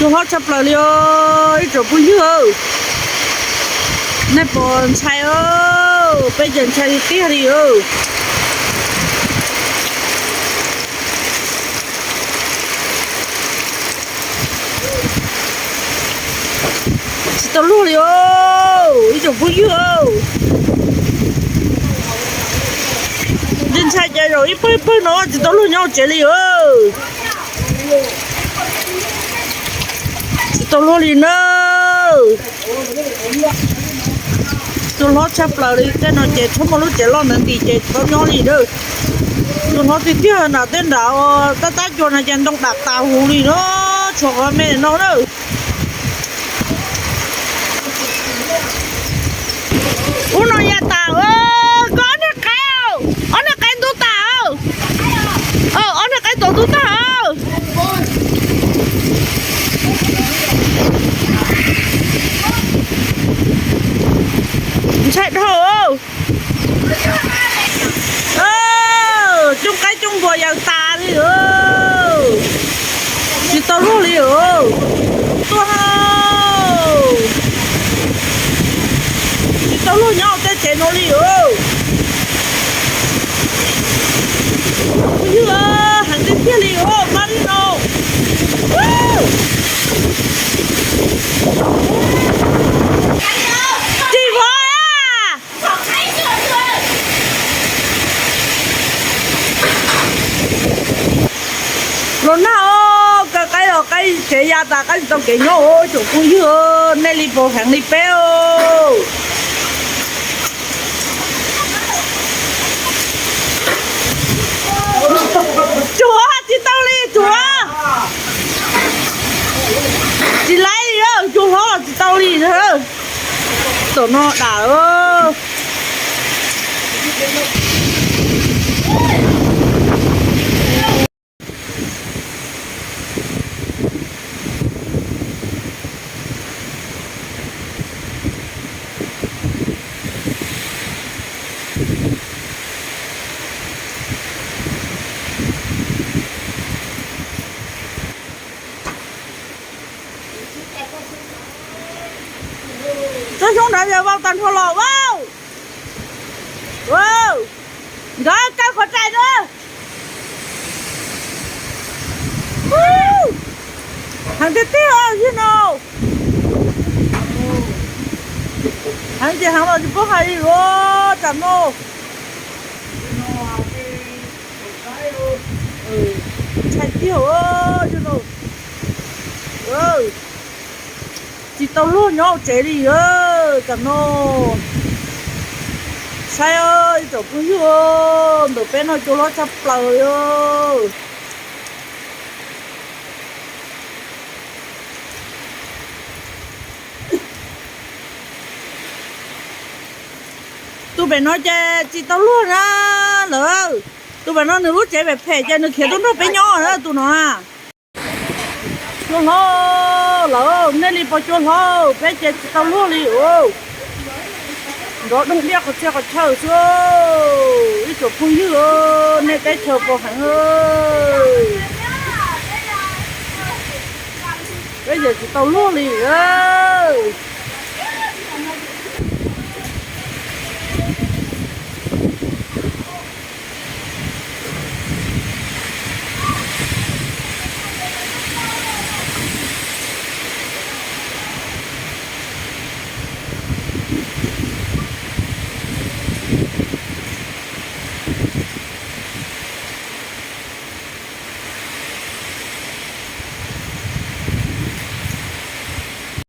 Cua hlob tshaj plaws li os ib tsoom phooj ywg. Nej puas ntshai os? Peb ces ntshai tiag tiag li os. Tsis tau luag li os ib tsoom phooj ywg. Ntshai ntshai ces zaum ib pawg ib pawg no tsis tau luag nyob tsev li os. Tsis tau luag li na. Cua hlob tshaj plaws li, tej no ces txhob muaj lub tsev loj ntawd ntim ces tsis tau nyob li na. Cua hlob tiag tiag nram tej nram tab tab cua no ces ntoo dam tas huv li na, tshuav qhov me no na. Ub no ya tas, koj ob niag qaib, ob niag qaib ntub tas, ob niag qaib tau ntub tag. Ntshai dhau. Cooj qaib cooj npua yaws tas li. Tsis tau luag li os. Tuaj hau. Tsis tau luag nyob tej tsev no li os. Phooj ywg, heev tiag tiag li os, pab li no. Tsis vov. Los nag os, kaw qaib los qaib tsev ya tas, qaib tsis tau kev nyob os tsoom phooj ywg, nej li puas heev li peb os. Tsuav tsis tau li, tsuav tsis laib li, cua hlob los tsis tau li. Tam no dam. Tsob xyoob nrad yog vau tag nrho los vau. Nkawd kaw qhov rais na. Heev tiag tiag zim no. Heev ces heev los tsis paub hais li os tam no. Ntshai tiag zim no. Tsis tau luag nyob tsev li tam no. Saib ib tsoom phooj ywg, ntawm peb no cua hlob tshaj plaws li. Tus pem no ces tsis tau luag na lawm. Tus pem no nws lub tsev phem phem ces nws khiav tuaj nrog peb nyob na tus no na. Cua hlob lawm, nej li puas cua hlob? Peb ces tsis tau luag li os. Nrov doog diaj qhov txhia qhov chaw xwb. Ib tsoom phooj ywg, nej teb chaws puas heev? Peb ces tsis tau luag li os.